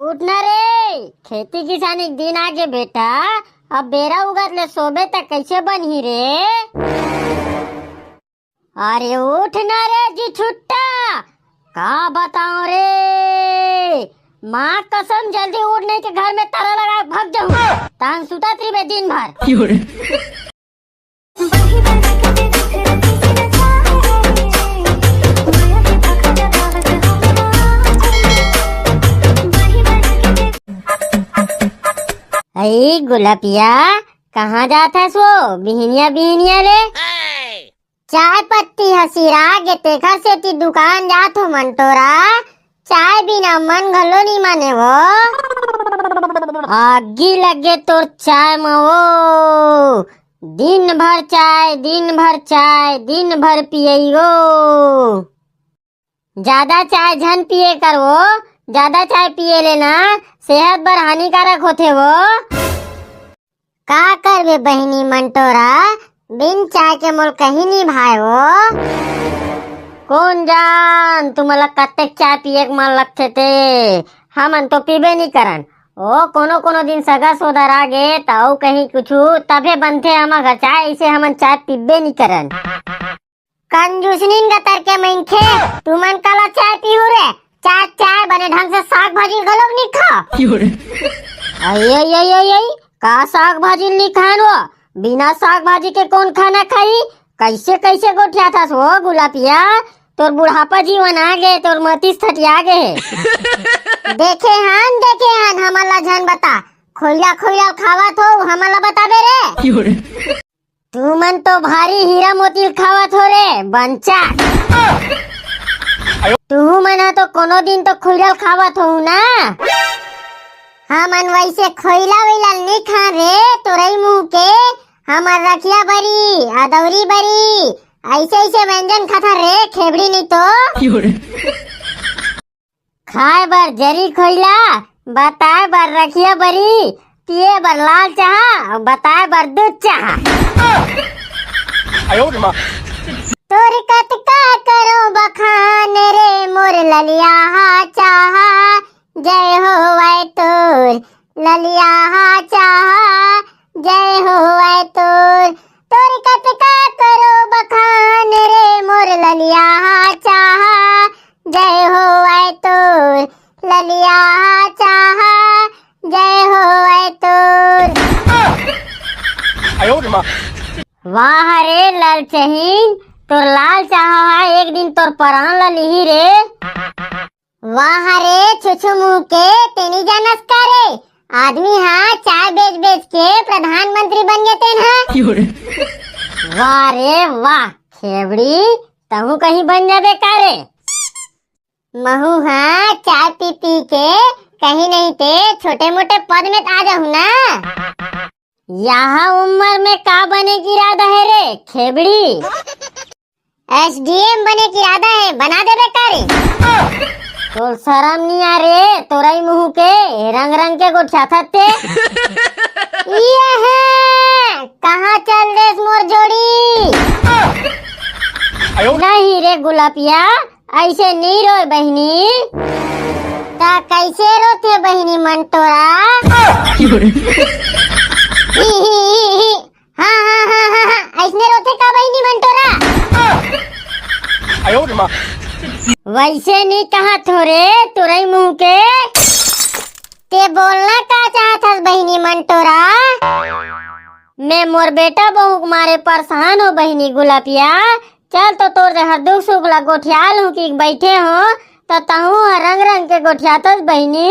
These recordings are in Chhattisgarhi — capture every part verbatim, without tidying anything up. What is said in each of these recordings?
उठना रे, खेती किसानी के दिन आगे बेटा। अब बेरा उगत ले सोबे त कैसे बनही रे? अरे उठ ना रे जी छुट्टा, का बताओ रे, माँ कसम, जल्दी उठ, नहीं तो घर में ताला लगा के भाग जाऊँ। तहन सुतत रहिबे दिन भर। अई गुलपिया, कहाँ जात हस वो बिहनिया बिहनिया ले? चाय पत्ती ह सिरा गे, तेखर सेती दुकान जात हो मंटोरा। चाय बिना मन घलो नी माने वो। आगी लगे तोर चाय म वो। दिन भर चाय, दिन भर चाय, दिन भर पियई वो। ज्यादा चाय झन पिए कर वो, ज्यादा चाय पिए ले ना सेहत बर हानिकारक होथे वो। का करबे बहिनी मंटोरा, बिन चाय के मोल कहीं नी भाए वो। कोन जान तुमला कतेक चाय पिए के मन लगथे ते, हमन तो पीबे नी करन। ओ कोनो कोनो दिन सगा सोदर आ गे त अउ कहीं कुछु तभे बनथे हमर घर चाय, ऐसे हमन चाय पीबे नी करन। कंजूसनीन गतर के मनखे, तुमन काला चाय पीहू रे? चाय, चाय बने ढंग से साग भाजी घलोक नी खा। अये, अये, अये, अये, का साग भाजी नी खान वो? बिना साग भाजी के कोन खाना खाई? कैसे, कैसे गोठियाथस वो गुलपिया? तोर बुढ़ापा जीवन आ गे, तोर मतिस थटिया गे हे। देखे हन, देखे हन, हमन ला झन बता। खोइला, खोइला खावत हो, हमन ला बताबे रे। तुमन तो भारी हीरा मोती ल खावत हो रे, बंचा। तुहू मन ह तो कोनो दिन तो खुइला ल खावत हो ना। हमन वैसे खोइला वोइला ल नी खा रे, तोरई मुंह के। हमर रखिया बरी, अदौरी बरी, ऐसे ऐसे व्यंजन खाता रे, खेबड़ी नी तो। खाए बर जरी खोइला, बताए बर रखिया बरी, पिए बर लाल चाहा, अउ बताए बर दूध चाहा। तोर कतका करो बखान रे मोर ललिया हा चाहा, जय होवय तोर ललिया हा चाहा, जय होवय तोर। तोर कतका करो बखान रे मोर ललिया हा चाहा, जय होवय तोर ललिया हा चाहा, जय होवय तोर। वाह रे लालचहीन, तोर लाल चाहा हा एक दिन तोर परान ला लिही रे। वाह रे छुछू मुंह के, तेनी जानस का रे? आदमी हा चाय बेच बेच के प्रधानमंत्री बन गे तेन हा। वाह रे वाह, खेबड़ी, तहू कहीं बन जाबे का रे? महू हा चाय पी पी के कहीं नहीं ते छोटे मोटे पद में आ जाहू ना। यहा उम्र में का बने के इरादा है रे खेबड़ी? एसडीएम बने के इरादा है, बना देबे का रे? तोर शरम नी आ रे, तोरई मुहू के, रंग रंग के गोठियाथस ते। ये है, कहाँ चल देस मोर जोड़ी? नहीं रे गुलपिया, ऐसे नी रोय बहिनी। त कैसे रोथे बहिनी मंटोरा? ही, ही, ही, ही। हाँ, हाँ, हाँ, हाँ, हाँ, ऐसने रोथे का बहिनी मंटोरा? वैसे नी कहा थोरे, तोरई मुंह के। ते बोलना का चाहत हस बहिनी मंटोरा? मैं मोर बेटा बहू के मारे परेशान हो बहिनी गुलपिया। चल तो तोर जहर दुख सुख ला गोठिया लूं कि बैठे हो, त तहू ह रंग रंग के गोठियाथस बहिनी।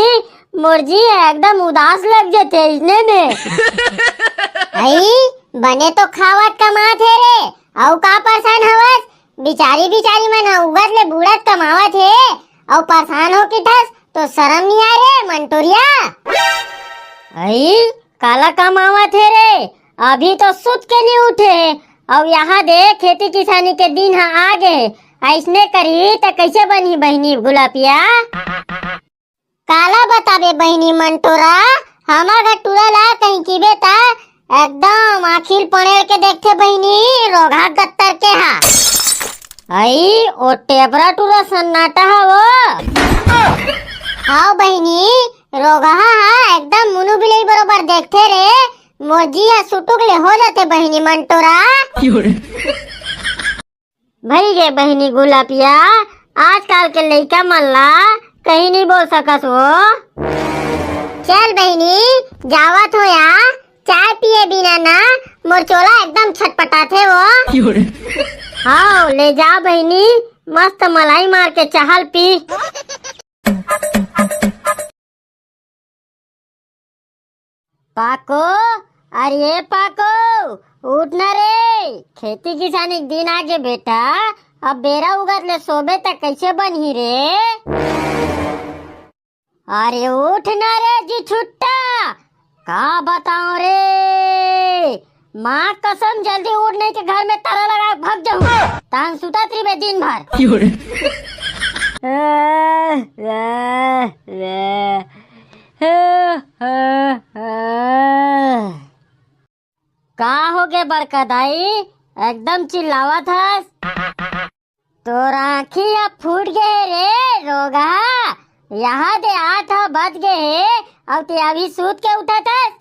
मोर जी ह एकदम उदास लग जथे इसने में। अई, बने तो खावत कमात हे रे, अउ का परेशान हवस? बिचारी बिचारी मन ह उगत ले बूड़त कमावत हे, अउ परेशान हो किथस, तो शरम नी आय रे मंटोरिया? अई, काला कमावत हे रे? अभी तो सुत के नी उठे हे, अउ यहा दे खेती किसानी के दिन ह आ गे हे। अइसने करही त कइसे बनही बहिनी गुलपिया? काला बताबे बहिनी मंटोरा, हमर घर टूरा ला कहीं किबे त एकदम आँखी ल पड़ेल के देखथे बहिनी, रोगहा गत्तर के हा। अई, ओ टेबरा टूरा सन्नाटा हा वो। हाव बहिनी, रोगहा हा एकदम मुनु बिलई बरोबर देखथे रे। मोर जी हा सुटुक ले हो जाथे बहिनी मन टोरा। भई गे बहिनी गुलापिया, आजकल के लइका मन ला कहीं नहीं बोल सकस वो। चल बहिनी, जावत हो या, चाय पिए बिना ना मोर चोला एकदम छटपटाथे वो। हाव, ले जा बहिनी, मस्त मलाई मार के चाहल पी। पाको, अरे पाको, उठ ना रे, खेती किसानी के दिन आगे बेटा, अब बेरा उगत ले सोबे त कैसे बनही रे? अरे उठ ना रे जी छुट्टा, का बताओ रे, माँ कसम, जल्दी उठ, नहीं तो घर में ताला लगा भाग जाऊँ। तान सुता त्रिबे दिन भर। का हो गे बड़का दाई, एकदम चिल्लावत हस? तोर आँखी अब फूट गे हे रे रोगहा, यहाँ दे आठ ह बज गे हे, अउ ते अभी सूत के उठत हस।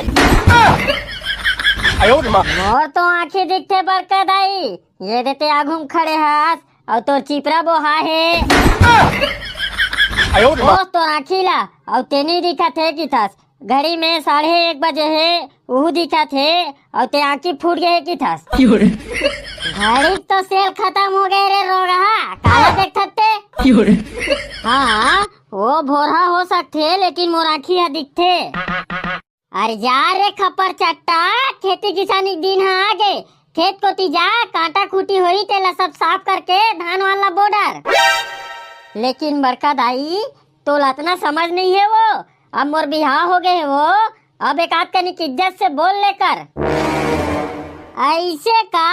मोर तो आँखी दिखथे बड़का दाई, ये दे ते आघू म खड़े हस, अउ तोर चिपरा बोहा हे। ओस तोर आँखी ला, अउ ते नी दिखत हे किथस, घड़ी में साढ़े एक बजे हे, उहू दिखत हे, अउ ते आँखी फूट गे हे किथस। घड़ी तो सेल खतम हो गे रे रोगहा, काला देखत ते? हाँ, वो भोरहा हो सकथे, लेकिन मोर आँखी ह दिखथे। अरे जा रे खपर चट्टा, खेती किसानी के दिन ह आगे, खेत कोती जा, कांटा खूंटी होही तेला सब साफ करके धान वान ला बो डर। लेकिन बड़का दाई, तोला अतना समझ नहीं हे वो, अब मोर बिहाव हो गे हे वो, अब एक आध कनिक इज्जत से बोल ले कर। ऐसे का?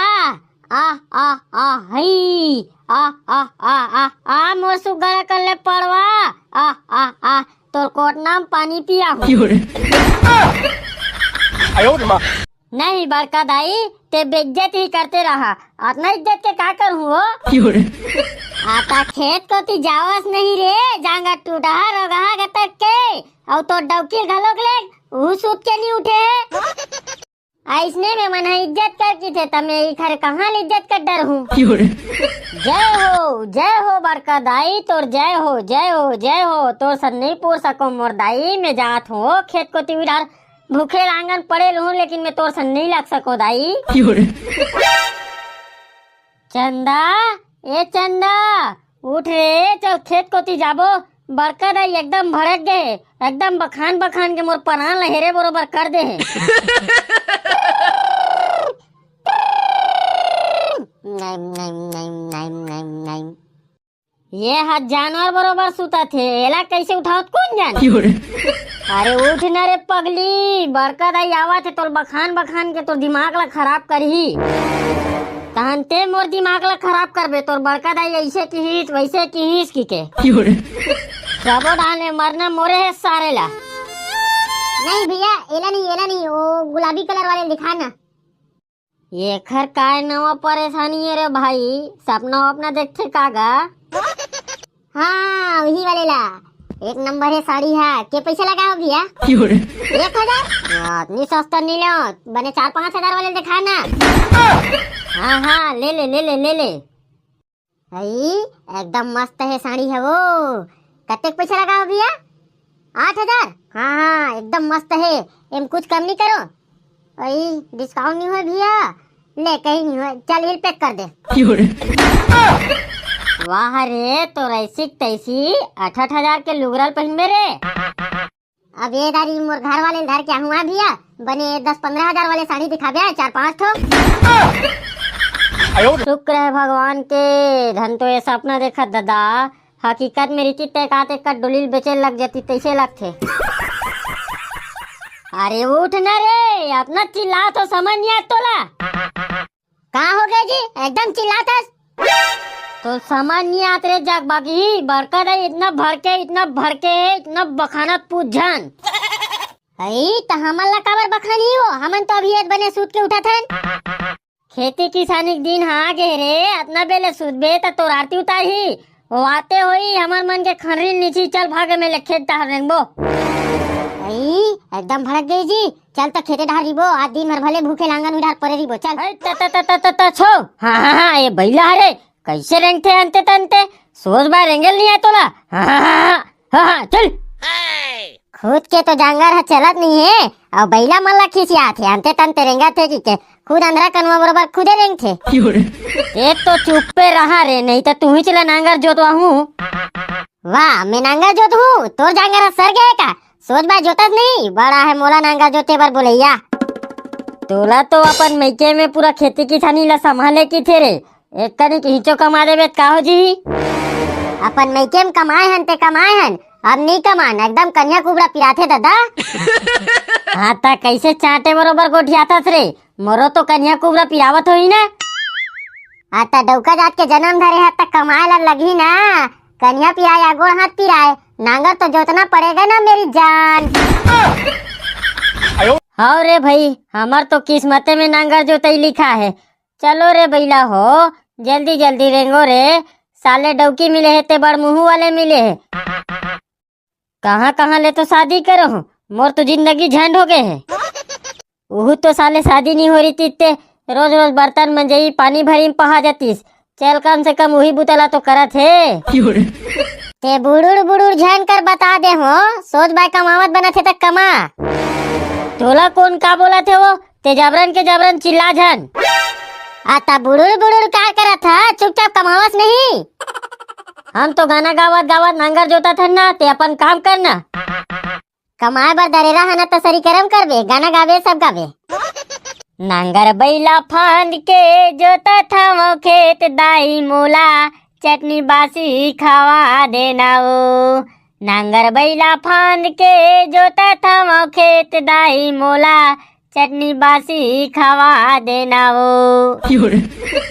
आ, आ, आ, हई। आ, आ, आ, आ, आ, मोर सुग्घर कर ले पड़वा। आ, आ, आ, तोर कोटना म पानी पिया हूँ। नहीं बड़का दाई, ते बेइज्जत ही करते रहा, अतना इज्जत के का करहूँ हो? आता खेत कोती जावस नहीं रे, जांगर टूटहा रोगहा गतक के, अउ तोर डौकी घलोक ले, उहू सूत के नहीं उठे हे। अइसने में मन ह इज्जत कर किथे, त मैं इखर कहाँ ले इज्जत कर डरहूँ? जय हो, जय हो बड़का दाई, तोर जय हो, जय हो, जय हो, तोर सन नहीं पूर सको मोर दाई, मैं जात हूँ खेत कोती उधार, भूखे लांगन पड़े रहूं, लेकिन मैं तोर सन नहीं लग सको दाई। चंदा, ए चंदा, उठ रे, चल खेत कोती जाबो। बड़का दाई एकदम भड़क गे हे, एकदम बखान बखान के मोर परान ल हेरे बरोबर कर दे हे। ये ह जानवर बरोबर सुतत हे, एला कैसे उठावत कोन जाने? अरे उठ न रे पगली, बड़का दाई आवत हे, तोर बखान बखान के तोर दिमाग ला खराब करही। तहन ते मोर दिमाग ला खराब करबे, तोर बड़का दाई ऐसे किहिस, वैसे किहिस कि के। सबो डाले मरना मोरे हे सारे ला। नहीं भैया, एला नहीं, एला नहीं, वो गुलाबी कलर वाले दिखा ना। एखर काय नवा परेशानी हे रे भाई, सपना वपना देखथे का गा? हाँ, वही वाले ला। एक नंबर हे साड़ी हा। के पैसा लगा हो भैया? एक हजार? इतनी सस्ता नहीं लो, बने चार पाँच हजार वाले दिखा ना। हाँ हाँ, ले ले ले ले ले ले। अई, एकदम मस्त हे साड़ी हे वो। कतेक पैसा लगा हो भैया? आठ हजार? हाँ हाँ, एकदम मस्त हे। एम कुछ कम नहीं करो? अई, डिस्काउंट नहीं होय भैया? ले, कहीं नहीं होय, चल हिल पैक कर दे। वाह रे, तोर ऐसी तैसी आठ आठ हजार के लुगरा ल पहिनबे रे। अब ये दारी मोर घर वाले ल धर के आहूँ भैया, बने दस पन्द्रह हजार वाले साड़ी दिखाबे, चार पांच ठो। शुक्र हे भगवान के, धन तो ये सपना देखत दादा, हकीकत में रिचित ते का ते का डोली ल बेचे लग जाती, तैसे लगथे। अरे उठ ना रे, अतना चिल्लात हो, समझ नहीं आत तोला? का हो गया जी, एकदम चिल्लात हस? तो समझ नहीं आत रे जग बाकी, बड़का दाई इतना भड़के, इतना भड़के हे, इतना बखानत पूछ झन। अई, त हमन ला काबर बखानी हो? हमन तो अभी ये बने सूत के उठत हन। खेती किसानी के दिन हा गे रे, अतना बेले सुतबे त तोर आरती उतारही। वो आते होई, हमर मन के खनरी नीची, चल भागे में ले खेत डहर रेंगबो। ई, एकदम भड़क गई जी। चल त खेते डहर रिबो, आज दिन भर भले भूखे लांगन उधार परे रिबो, चल। अरे त, त, त, त, त, त, छो। हाँ, हाँ, हाँ, ये बैला हरे, कैसे रेंगथे अंते तंते? सोच बाय रेंगेल नहीं है तोला। हाँ, हाँ, हाँ, हाँ, हाँ, हाँ, चल। खुद के तो जांगर ह चलत नहीं है, अउ बैला मन ला खिसियात है, अंते तंते रेंगत है कि के, खुद अंधरा कनुआ बरोबर खुदे रेंगथे। ए तो चुप्पे रहा रे, नहीं तो तू ही चला नांगर जोतवा हूँ। वाह, मैं नांगर जोत हूँ, तोर जांगर ह सर गए का? सोच बाय जोतत नहीं, बड़ा है मोला नांगर जोते बर बोलैया। तोला तो अपन मइके में पूरा खेती किसानी ला संभाले की थे रे, एक कनी हिंचो कमा देबे त का हो जी? अपन मइके में कमाए हन ते कमाए हन, अब नहीं कमान, एकदम कन्या कुबड़ा पिराथे दादा। हाँ, त कैसे चांटे बरोबर गोठियाथस रे? मोरो तो कन्या कुबड़ा पिरावत होही ना। आ, त डौका जात के जन्म धरे ह, त कमाए ला लगही ना। कन्या पिराए या गोड़ हाथ पिराए, नांगर तो जोतना पड़ेगा ना मेरी जान। हव रे भाई, हमर तो किस्मते में नांगर जोतई लिखा है। चलो रे बैला हो, जल्दी जल्दी रेंगो रे। साले डौकी मिले हे ते बड़ मुंह वाले मिले हे। कहाँ कहाँ ले तो शादी करो हो, मोर तो जिंदगी झंड हो गए है। उहू तो साले शादी नहीं हो रही थी ते, रोज रोज बर्तन मंजई, पानी भरी में पहा जातीस। चल, कम से कम उही बुतला तो करत हे। ते बुड़ुड़ बुड़ुड़ झन कर, बता दे हो, सोच बाय कमावत बनत हे त कमा। तोला कौन का बोलत हे वो? ते जबरन के जबरन चिल्ला झन। आ, त बुड़ुड़ बुड़ुड़ का करत ह? चुपचाप कमावस नहीं। हम तो गाना गावत गावत नांगर जोतत हन ना, ते अपन काम करना। कमाए बर दरेरा हन त सरी करम करबे, गाना गाबे, सब गाबे। नांगर बैला फांद के जोतत हवं खेत, दाई मोला चटनी बासी खवा देना ओ। नांगर बैला फांद के जोतत हवं खेत, दाई मोला चटनी बासी खवा देना ओ।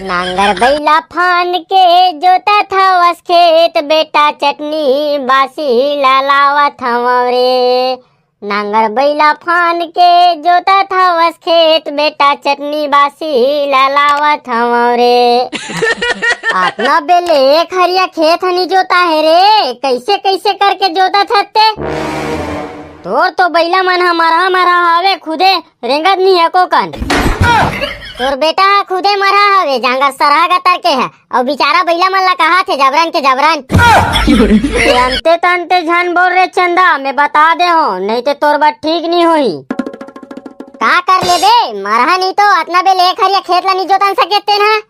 नांगर बैला फांद के जोतत हवस खेत, बेटा चटनी बासी ला लावत हवं रे। नांगर बैला फांद के जोतत हवस खेत, बेटा चटनी बासी ला लावत हवं रे। अतना बेले एक हरिया खेत ह नी जोता हे रे, कैसे कैसे करके जोतत हत्ते? तोर तो बैला मन ह मरहा मरहा हवे, खुदे रेंगत नी हे एको कन। तोर बेटा ह खुदे मरहा हवे, जांगर सरहा गतर के ह, अउ बिचारा बैला मन ला कहात हे जबरन के जबरन। ए, अंते तंते झन बोल रे चंदा, मैं बता दे हो, नहीं ते तोर बर ठीक नी होही। का कर लेबे, मरहा नी तो अतना बेल एक हरिया खेत ला नी जोतन सके तेन ह।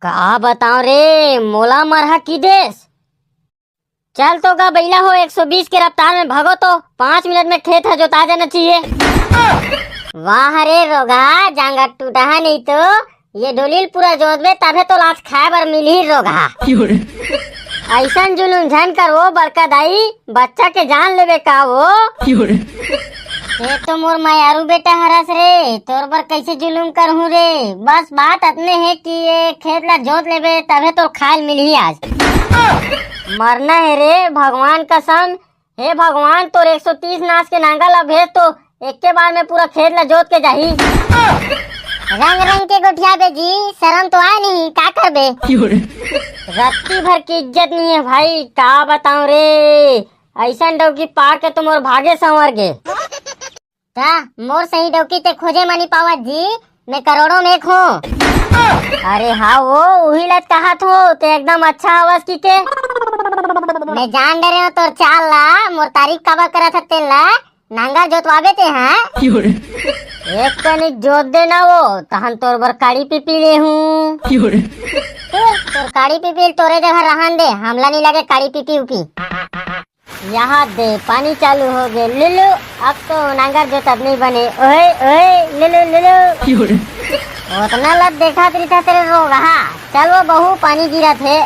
का बताओ रे, मोला मरहा की देस। चल तो गा बैला हो, एक सौ बीस के रफ्तार में भागो तो, पाँच मिनट में खेत ह जोता जाना चाहिए। वाह रे रोगहा, जांगर टूटहा नहीं तो, ये डोलील पूरा जोतबे तभे तो लाश खाए बर मिलही रोगहा। ऐसन जुलूम झन कर वो बड़का दाई, बच्चा के जान लेबे का वो। ते तो मोर मयारू बेटा हरस रे, तोर बर कैसे जुलूम करहूं रे। बस बात अतने हे कि ये खेत ला जोत लेबे तभे तोर खायल मिलही आज। मरना हे रे भगवान कसम। हे भगवान, तोर एक सौ तीस नास के नांगर ला भेज तो एके बार में पूरा खेत ला जोत के जाही। रंग रंग के गोठियाबे जी, शरम तो आय नहीं, का करबे? रत्ती भर की इज्जत नहीं है भाई, का बताऊं रे। ऐसन डौकी पार के तो मोर भागे संवर गे। का मोर सही डौकी ते खोजे म नी पावत जी, मैं करोड़ों में एक हूँ। अरे हाँ वो, उही लत कहत हो, ते एकदम अच्छा हवस की के। मैं जान डरे हूँ तोर चाल ला, मोर तारीफ काबर करत ह तेन ला, नांगर जोतवाबे ते हाँ। एक कनिक जोत दे ना वो, तहन तोर बर काड़ी पीपी ले हूँ। तोर काड़ी पीपी तोरे जगह रहन दे, हमला नी लगे काड़ी पीपी उपी। यहाँ दे, पानी चालू हो गए। लुलु, अब तो नांगर जोतत नहीं बने। ओए, ओए, लुलु, लुलु। उतना लत देखत रहिथा तेरे रोगहा। चल वो बहू, पानी गिरत हे।